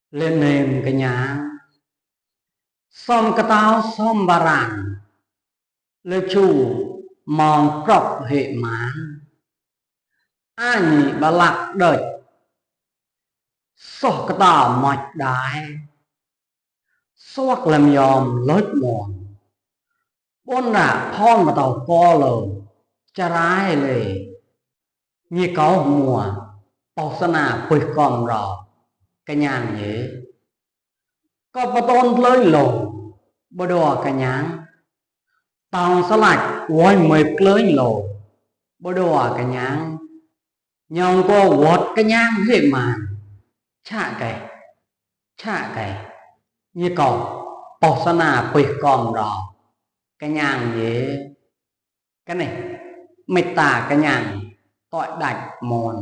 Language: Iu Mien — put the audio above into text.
Liuz ninh ga'nyaangv, sormv ga'dauv sormv mba'raangc, liuz juqv morng grorpv heqc maanz, aav nyitc mba'laqc đeic, sorh ga'dauh moic ndaaix, suakv lamh yiem lotv muonc, buonv ndaaih porv maaih dauh gorx louh, jaax-raaiv leih, nyei gaux muoz, bauh sa naah buih gormh nrauh, ga'nyaangh nyei. Gorqv ba'donv lengv longc, mbu'ndongx ga'nyaangv. Dorngx sa'latc woix mueiz lengv longc, mbu'ndongx ga'nyaangv. Nyorngh nqox wuotc ga'nyaangv heqc maanc, qaqv gaax, qaqv gaax, nyei gaux, bauh sa naah buih gormh nrauh, ga'nyaangh nyei. Ga'naaiv, meih daaih ga'nyaangh doix ndaatv mun.